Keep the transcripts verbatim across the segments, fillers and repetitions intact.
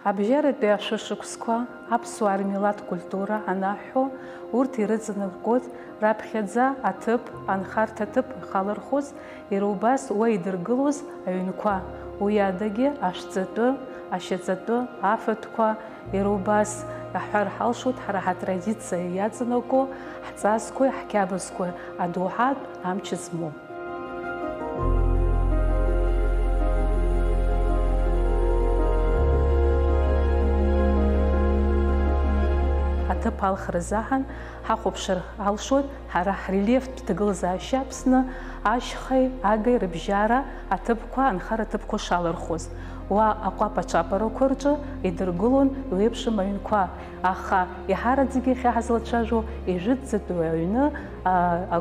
Абжьаратәи ашәышықәсқәа аԥсуаа рмилаҭ культура анаҳҳәо, урҭ ирыҵанаркуеит раԥхьаӡа аҭыԥ, анхарҭа аҭыԥ ихалырхәыз, иара убас уа идыргылоз аҩнқәа, уи адагьы ашәҵатәы, ашьаҵатәы, афатәқәа, иара убас иаҳҳәар ҳалшоит ҳара ҳатрадициа иаҵанакуа ҳҵасқәеи ҳқьабзқәеи адоуҳатә амч змоу. Аҭыԥ алхра азыҳәан ҳахәаԥшыр алшоит ҳара ҳрельефтә ҭагылазаашьа Аԥсны ашьхеи агеи рыбжьара аҭыԥқәа, анхара аҭыԥқәа шалырхуаз. Уа аҟәаԥ-аҿаԥарақәа рҿы идыргылон еиуеиԥшым аҩнқәа, аха еиҳараӡакгьы иахьа ҳазлацәажәо ижәытәӡатәи аҩны, а, а,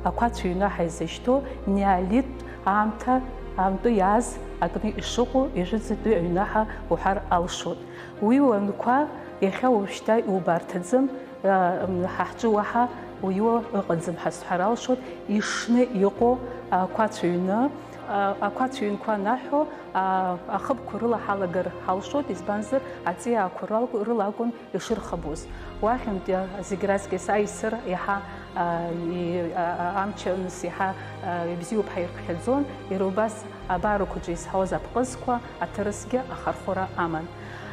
ақәацә ҩны ҳәа изышьҭоу неолиттә аамҭа, аамтәы иааз акны ишыҟоу ижәытәӡатәи аҩны ҳәа уҳәар алшоит. Уи уанқәа иахьа уажәшьҭа иубарҭаӡам, а, м, ҳа ҳҿы уаҳа уиуа ыҟаӡам ҳәа сҳәар алшоит, ишшны иҟоу ақәацә ҩны, а, ақәацә ҩнқәа анаҳәо, а, ахыбқәа рыла ҳалагар ҳалшоит, избанзар, аҵиаақәа рал-, рыла акәын ишырхабоз. Уахьынтәи зегь раҵкьыс аисыр иаҳа, а, и-, а, а, амчаныс иаҳа, а, ибзиоуп ҳәа ирԥхьаӡон, иара убас абарақәаҿы изҳауаз аԥҟызқәа аҭырасгьы ахархәара аман.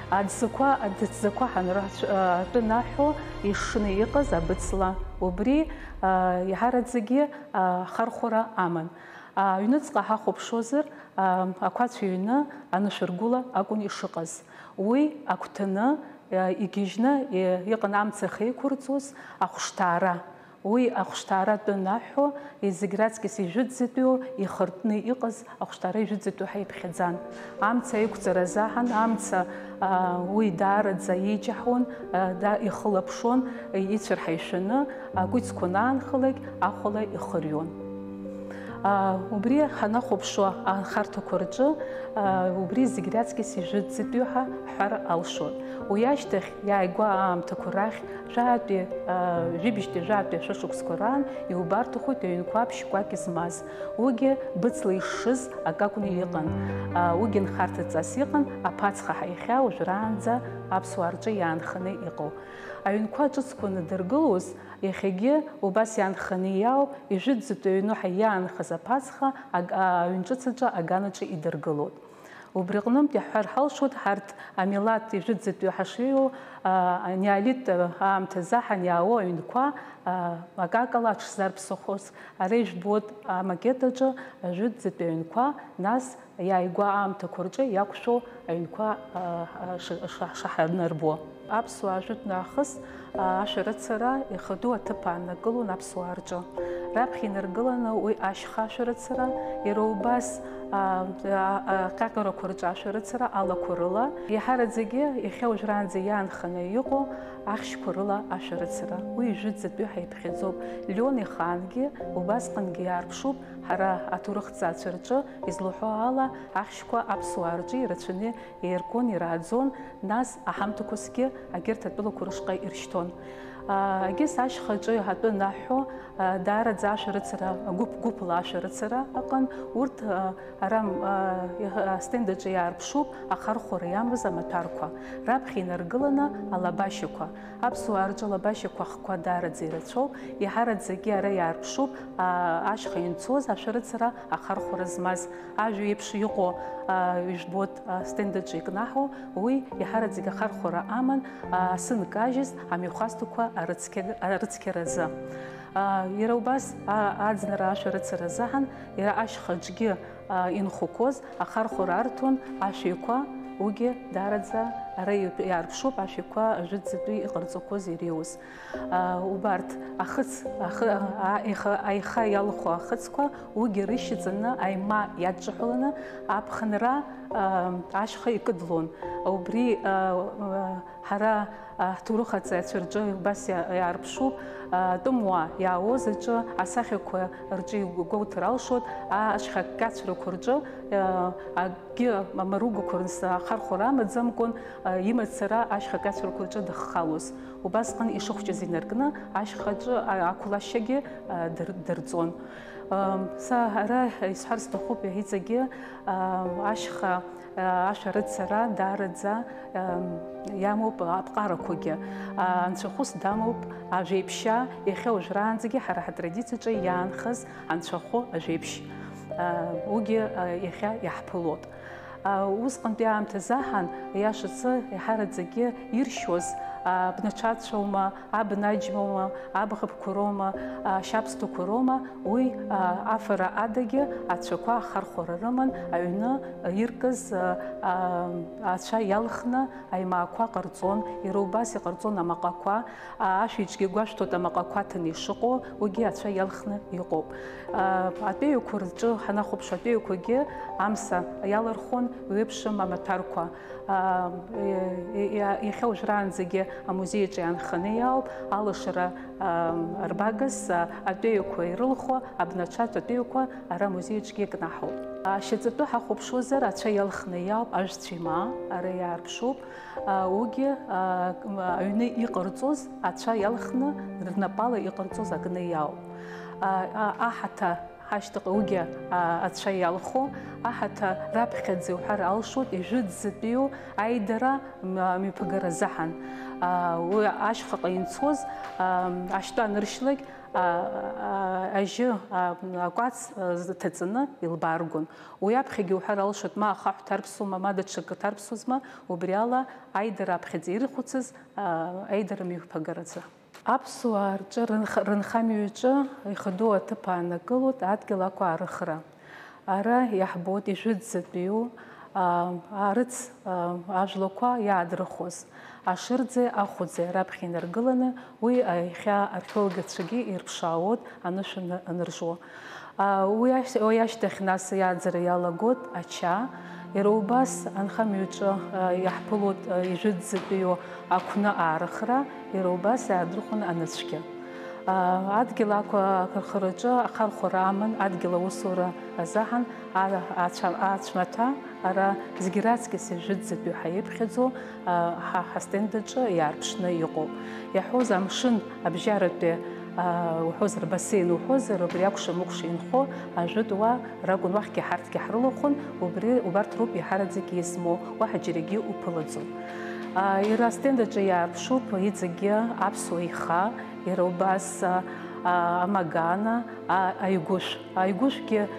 Аӡӡақәа, аҭӡақәа ҳанрацә-, а, атәы наҳәо ишшны иҟаз абыцла, убри, а, иаҳараӡакгьы, а, ахархәара аман. А, аҩныҵҟа ҳахәаԥшуазар, а, ақәацә ҩны анышәыргәыла акәын ишыҟаз. Уи агәҭаны, а, игьежьны, и-, иҟан амца ахьеиқәырҵоз ахәшҭаара. Уи ахәшҭаара атәы анаҳәо, зегь раҵкьыс ижәытәӡатәиу ихыртны иҟаз ахәшҭаара ижәытәӡатәиу ҳәа иԥхьаӡан. Амца аиқәҵара азыҳәан, амца, а, уи даараӡа иеиҷаҳауан, а, да-, ихылаԥшуан, ицәарҳа ишәаны, акәицқәа анаанхалак, ахәала ихырҩон. А, убри ҳанахәаԥшуа анхарҭақәа рҿы, а, убри зегь раҵкьыс ижәытәӡатәиу ҳәа ҳҳәар алшоит. Уи ашьҭахь иааигәа аамҭақәа рахь, жәаатәи, а, жәибжьтәи жәаатәи ашәышықәсқәа раан иубарҭахоит аҩнқәа ԥшьқәак измаз. Уигьы быцла ишшыз акы акәны иҟан. А, уигьы нхарҭаҵас иҟан, аԥацха ҳәа иахьа уажәраанӡа аԥсуаа рҿы иаанханы иҟоу. Аҩнқәа ҿыцқәа надыргылоз, иахьагьы убас иаанханы иаауп, ижәытәӡатәи аҩны ҳәа иаанхаз аԥацха аг-, аҩнҿыц аҿы аганаҿы идыргылоит. Убри аҟнытә иаҳҳәар ҳалшоит, ҳарҭ амилаҭ ижәытәӡатәи ҳашиҩу, а, анеолит аамҭазы ҳаниаауа аҩнқәа, а, акакала аҽзарԥсахоз, ара ижәбоит амакет аҿы ажәытәӡатәи аҩнқәа, нас иааигәа аамҭақәа рҿы иақәшәо аҩнқәа, а, а, ш-, ш-, шаҳанарбо. Аԥсуаа жәытәны аахыс, а, ашәарыцара ихаду аҭыԥ ааннакылон аԥсуаа рҿы. Раԥхьа инаргыланы уи ашьха ашәарыцара, иара убас, а, а, а, аҟьаҟьарақәа рҿы ашәарыцара алақәа рыла, иаҳараӡагьы иахьа уажәраанӡа иаанханы иҟоу ахьшьқәа рыла ашәарыцара. Уи ижәытәӡатәи ҳәа иԥхьаӡоуп. Леон ихаангьы убасҟангьы иаарԥшуп, ҳара аҭоурыхҭҵаацәа рҿы излаҳәо ала, ахьшьқәа аԥсуаа рҿы ирацәаны еиркон, ирааӡон, нас аҳамҭақәасгьы агьырҭ атәылақәа рышҟа иршьҭон. А, егьыс ашьхаҿы иҳатәы наҳәо, а, даараӡа ашәарыцара, гәыԥ-гәыԥла ашәарыцара ыҟан. Урҭ, а, ара, а, иаҳ-, астенд аҿы иаарԥшуп ахархәара иамаз амаҭәарқәа, раԥхьа инаргыланы алабашьақәа. Аԥсуаа рҿы алабашьақәа ахқәа даараӡа ирацәоуп, иаҳараӡакгьы ара иаарԥшуп, а, ашьха инцоз ашәарыцара ахархәара змаз. Ажәа еиԥш иҟоу, а, ижәбоит, астенд аҿы икнаҳау, уи иаҳараӡак ахархәара аман, а, асы нкажьыз амҩахәасҭақәа арыцқьа-, арыцқьаразы. А, иара убас, а, аӡынра ашәарыцара азыҳәан, иара ашьхаҿгьы, а, инхақәоз ахархәара арҭон ашәеиқәа, уигьы даараӡа ара иутә-, иаарԥшуп ашәеиқәа ажәытәӡатәи иҟарҵақәоз иреиуаз. А, убарҭ ахыц, ахы-, а, аиха, аиха иалху ахыцқәа, уигьы рышьаҵаны аима иадҿаҳәаланы аԥхынра, а, ашьха икыдлон. Убри, а, а, ҳара, а, ҳҭоурых аҵаҩцәа рҿы убас иа-, иаарԥшуп, а, атәымуаа иаауаз аҿы асахьақәа рҿы игәоуҭар алшоит, а, ашьха акьацәрақәа рҿы, а, акгьы амаругақәа рныс ахархәара амаӡамкәан, а, имацара ашьха акьацәрақәа рҿы дыххалоз. Убасҟан ишыхәҷыз инаркны ашьхаҿы, а, ақәлашьагьы, а, дыр-, дырҵон. Ам, са ара исҳәар сҭахуп, иҵегьы, ам, ашьха Ашәарыцара даараӡа иамоуп аԥҟарақәагьы. Анцәахәыс дамоуп ажәеиԥшьаа, иахьа уажәраанӡагьы ҳара ҳатрадициаҿы иаанхаз анцәахәы ажәеиԥшь, уигьы иахьа иаҳԥылоит. Усҟантәи аамҭазы аҳан, иашацы, иҳараӡакгьы иршьуаз абнацәацәоума, абнаџьмоума, абӷабқәа роума, ашьабсҭақәа роума, уи афара адагьы ацәақәа ахархәара рыман аҩны иркыз ацәа иалхны аимаақәа ҟарҵон, иара убас иҟарҵон амаҟақәа, ашәиҿгьы гәашәҭоит амаҟақәа ҭаны ишыҟоу, уигьы ацәа иалхны иҟоуп. Атәеҩақәа рҿы ҳанахәаԥш, атәеҩақәагьы амса иалырхуан, еиуеиԥшым амаҭәарқәа. Иахьа уажәраанӡагьы амузеи аҿы иаанханы иаауп, алашара арбагас атәеҩақәа ирылхуа абнацәатә атәеҩақәа ара амузеи аҿгьы икнаҳауп. Ашьаҵатәы ҳахәаԥшуазар, ацәа иалхны иаауп, ажәцәа имаа ара иаарԥшуп. Уигьы аҩны иҟарҵоз, ацәа иалхны рнапала иҟарҵоз акны иаауп. Аҳаҭа ҳашьҭахь уигьы ацәа иалху, аҳаҭа раԥхьаӡа иуҳәар алшоит, ижәытәӡатәиу аидара мҩаԥыгара азыҳәан. Уи ашьхаҟа инцоз ашьтәа аныршьлак, ажьы акәац ҭаҵаны илбааргон. Уи аԥхьагьы уҳәар алшоит, ма ахаҳә ҭарԥсума, ма даҽакы ҭарԥсуазма, убри ала аидара аԥхьаӡа ирхәыцыз аидара мҩаԥыгаразы. Аԥсуаа рҿы рынх-, рынхамҩаҿы ихадоу аҭыԥ ааннакылоит адгьыл ақәаарыхра. Ара иаҳбоит ижәытәӡатәиу, аа, арыц, аа, ажәлақәа иаадрыхуаз, ашырӡеи ахәӡеи раԥхьа инаргыланы, уи иахьа археологцәагьы ирԥшаауеит анышә аны-, аныржуа. Уи ашь-, уи ашьҭахь нас иааӡара иалагоит ача. Иара убас анхамҩаҿы иаҳԥылоит ижәытәӡатәиу ақәны аарыхра, иара убас иаадырхәон анацәгьы. Адгьыл ақәа-, ақәырхараҿы ахархәара аман адгьыл аусура азыҳәан ацәа-, ацәмаҭәа ара зегьы раҵкьыс ижәытәӡатәиу ҳәа иԥхьаӡо ҳа-, ҳастенд аҿы иаарԥшны иҟоуп. Иаҳҳәоз амшын абжьаратәи уҳәозар, бассейн уҳәозар, убри акәша-мыкәша инхо ажәытә уаа ракәын, уахьгьы ҳарҭгьы ҳрылахәын, убри, убарҭ роуп иҳараӡак измоу, уаҳа џьарагьы уԥылаӡом. Иара астенд аҿы иаарԥшуп иҵегьы аԥсуа иха, иара убас амагана, аигәышә. Аигәышәгьы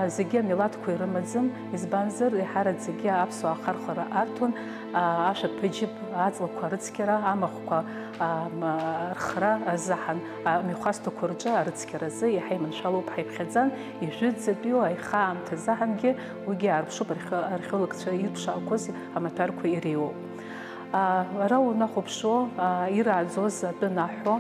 зегьы амилаҭқәа ирымаӡам, избанзар, иҳараӡакгьы аԥсуаа ахархәара арҭон, ашәаԥыџьаԥ, аҵлақәа рыцқьара, амахәқәа рхра азыҳәан, амҩахәасҭақәа рҿы арыцқьаразы иаҳа иманшәалоуп ҳәа иԥхьаӡан, ижәытәӡатәиу аиха аамҭазыҳәангьы уигьы аарԥшуп архе-, археологцәа ирԥшаақәоз амаҭәарқәа иреиуоуп. Ара унахәаԥшуа, ирааӡоз атәы анаҳҳәо,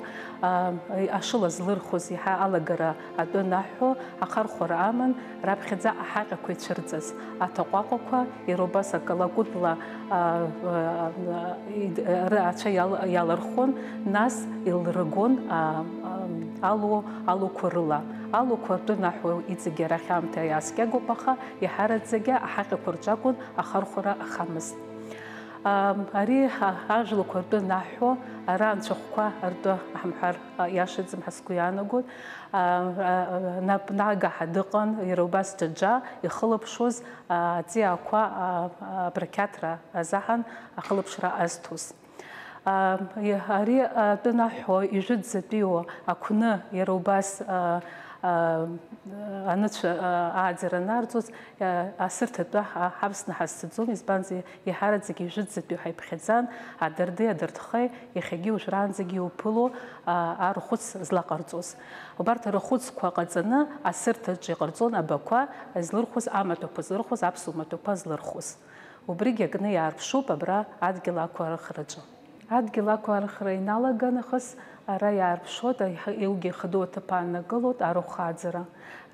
ашыла злырхуаз иаҳа алагара атәы анаҳҳәо, ахархәара аман, раԥхьаӡа аҳаҟьақәа ицәырҵыз аҭаҟәаҟәақәа, иара убас акалакәытла, ацәа иалырхуан, нас илрыгон алу, алуқәа рыла. Алуқәа атәы анаҳҳәо иҵегьы арахь аамҭа иааскьагоуп, аха иҳараӡакгьы аҳаҟьақәа рҿы акәын ахархәара ахамыз. Ари ажәлақәа ртәы анаҳҳәо, ара анцәахәқәа ртәы ҳамҳәар иашаӡам ҳәа сгәы иаанагоит. Напнага ҳәа дыҟан, иара убас џьаџьа ихылаԥшуаз аҵиаақәа апроқьаҭра азыҳәан ахылаԥшра азҭоз. Ари атәы анаҳҳәо, ижәытәӡатәиу ақәны, иара убас анцәа ааӡара анарҵоз, асырҭ атәы ҳавсны ҳазцаӡом, избанзар, иҳараӡак ижәытәӡатәиу ҳаиԥхьаӡан, адырдеи адырдхеи, иахьагьы уажәраанӡагьы иуԥыло арахәыц злаҟарҵоз. Убарҭ арахәыцқәа ҟаҵаны асырҭ аҿы иҟарҵон абақәа злырхәыз, амаҭәақәа злырхәыз, аԥсуа маҭәақәа злырхәыз. Убригьы акны иаарԥшуп абра адгьыл ақәаарыхраҿы. Адгьыл ақәаарыхра иналаган нахыс ара иаарԥшуеит, аиҳа-, иугьы ихадоу аҭыԥ ааннакылоит арахә ааӡара.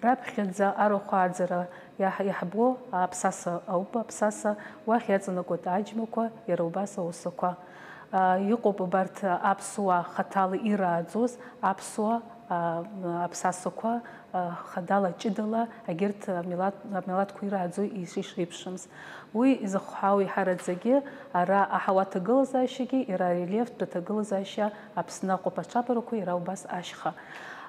Раԥхьаӡа арахә ааӡара иаҳ-, иаҳбо аԥсаса ауп, аԥсаса уахь иаҵанакуеит аџьмақәа, иара убас аусақәа. Иҟоуп абарҭ аԥсуаа хаҭала ирааӡоз аԥсуа, аԥсасақәа, хадала, ҷыдала, егьырҭ амилаҭ-, амилаҭқәа ирааӡо ишеиԥшымз. Уи изыхҳәаау иҳараӡагьы ара аҳауа ҭагылазаашьагьы, иара арельефтә ҭагылазаашьа Аԥсны аҟәаԥ-аҿаԥарақәа иара убас ашьха.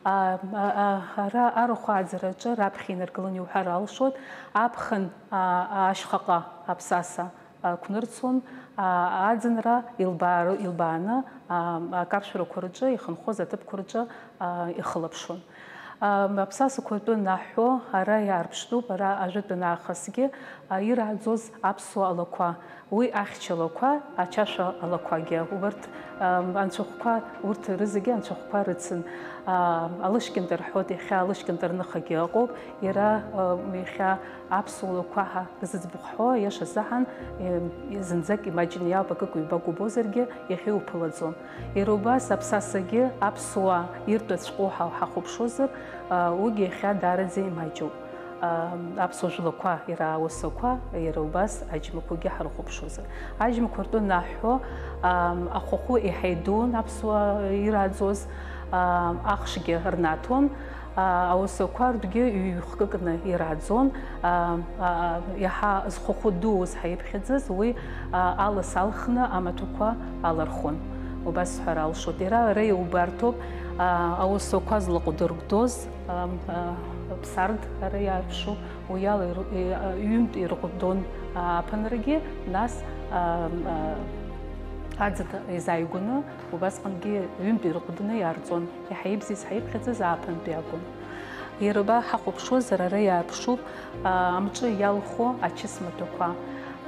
А, а, а, ара арахә ааӡараҿы раԥхьа инаргылон иуҳәар алшоит, аԥхын, а, а, ашьхаҟа аԥсаса ақәнырцон, а, аӡынра илбаар-, илбааны, а, акаршәрақәа рҿы ихынҳәыз аҭыԥқәа рҿы, а, ихылаԥшуан. А, аԥсасақәа ртәы наҳәо ара иаарԥштәуп, ара ажәытәан аахысгьы, а, ирааӡоз аԥсуа алақәа, уи ахьча алақәа, ачашәа алақәагьы, убарҭ, а, анцәахәқәа, урҭ рызегьы анцәахәқәа рыцын. А, алышькьынтә рҳәоит, иахьа алышькьынтә рныхагьы ыҟоуп, иара, а, иахьа аԥсуа лақәа ҳәа рзыӡбахә ҳәо, иашазаҳан, е, зынӡак имаҷны иаауп, акык-ҩбак убозаргьы, иахьа иуԥылаӡом. Иара убас аԥсасагьы аԥсуаа иртәаҵәҟьоу ҳа-, ҳахәаԥшуазар, а, уигьы иахьа даараӡа имаҷуп. А, аԥсуа жәлақәа, иара аусақәа, иара убас аџьмақәагьы ҳархәаԥшуазар. Аџьмақәа ртәы наҳәҳәо, а, ахәахәы еиҳа идуун аԥсуаа ирааӡоз, а, ахшгьы рнаҭон, а, аусақәа ртәгьы ҩ-хкыкны ирааӡон, а, а, иаҳа зхәахәы дууз ҳаиԥхьаӡаз, уи, а, алас алхны амаҭәақәа алархон. Убас сҳәар алшоит. Иара ара иубарҭоуп, а, аусақәа злаҟәдыргәдоз, а, а, ԥсард ара иаарԥшуп, уи ала иру-, и-, а, ҩымтә ирҟәдон, а, ааԥынрагьы, нас, а, а, аӡын изааигәаны, убасҟангьы ҩымтә ирҟәдны иаарҵон, иаҳа ибзиаз ҳаиԥхьаӡаз ааԥынтәи акәын. Иара убас ҳахәаԥшуазар, ара иаарԥшуп, а, амҿы иалху ачыс маҭәақәа.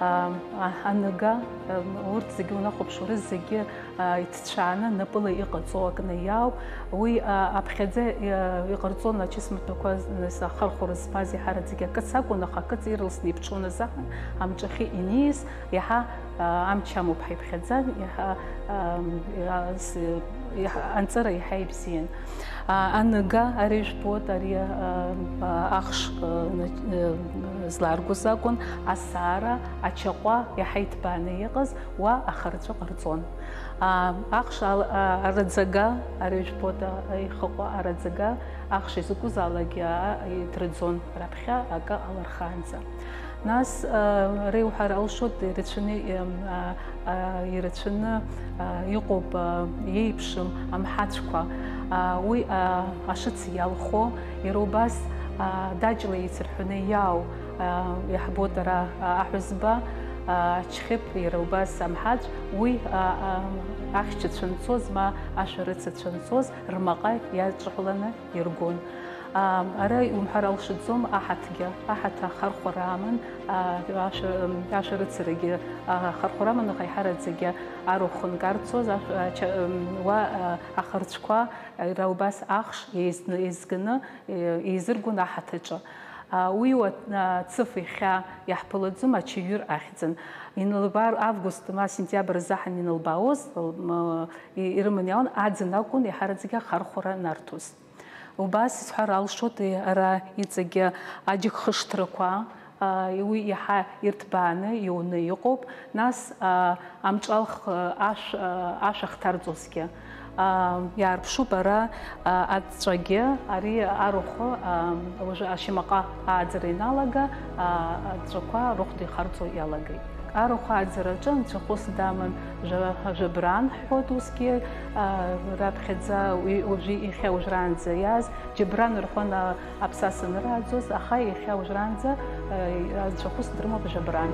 А, а, аныга, а, урҭ зегьы унахәаԥшуа, урҭ зегьы, а, иҭцәааны напыла иҟаҵоу акны иаауп. Уи, а, аԥхьаӡа, а, иҟарҵон ачыс маҭәақәа, нас ахархәара змаз иаҳараӡагьы акыц акәын, аха акыц ирласны иԥҽуан азыҳәан амҿахьы иниз, иаҳа, а, амч амоуп ҳаиԥхьаӡан, иаҳа, а, а, с-, иаҳа, анҵыра иаҳа ибзиан. А, аныга, ари жәбоит, ари, а, а, ахш, а, на-, а, зларгоз акәын, асаара, ачаҟәа иаҳа иҭбааны иҟаз, уа ахырҵәы ҟарҵон. А, ахш ал-, а, араӡага, ари жәбоит, а, ихаҟа араӡага, ахш изакәызаалакгьы, а, иҭраӡон раԥхьа акы алырхаанӡа. Нас, а, ара иуҳәар алшоит, ирацәаны, а, а, ирацәаны, а, иҟоуп, а, иеиԥшым амҳацәқәа. А, уи, а, ашыц иалхо, иара убас, а, даҷла еицырҳәаны иаау, а, иаҳбоит ара, а, аҳәызба, а, ачхьыԥ, иара убас амҳаҵә, уи, а, а, ахьча цәынҵоз, ма ашәарыцацәа нҵоз рмаҟа иаҿаҳәаланы иргон. А, ара иумҳәар алшаӡом аҳаҭгьы, аҳаҭа ахархәара аман, а, ашәа-, м, ашәарыцарагьы, а, ахархәара аман, аха иҳараӡагьы арахә нкарцоз, ашә-, а, ча-, м, уа, а, ахырцәқәа, а, иара убас ахш еизны, еизганы, е-, еизыргон аҳаҭаҿы. А, уи уа, а, цыф ихьаа иаҳԥылаӡом, ачаҩыр ахьӡын. Инылбар, август ма сентиабр азыҳәан инылбаауаз, м, и-, ирыманы иаауан, аӡын акәын иаҳараӡагьы ахархәара нарҭоз. Убас исҳәар алшоит, ара иҵегьы аџьыкхышҭрақәа, а, уи иаҳа ирҭбааны иуны иҟоуп. Нас, а, амҿалх, а, ашә, а, ашә ахҭарҵозгьы, а, иаарԥшуп ара, а, аҵәҵәагьы, ари арахә, а, уажәы ашьамаҟа ааӡара иналага, а, аҵәҵәақәа рыхәда ихарҵо иалагеит. Арахә ааӡараҿы анцәахәыс даман Жа-, Жабран ҳҳәоит усгьы, а, раԥхьаӡа уи уажәы иахьа уажәраанӡа иааз, Џьабран рҳәон, а, аԥсаса анырааӡоз, аха иахьа уажәраанӡа, а, анцәахәыс дрымоуп Жабран.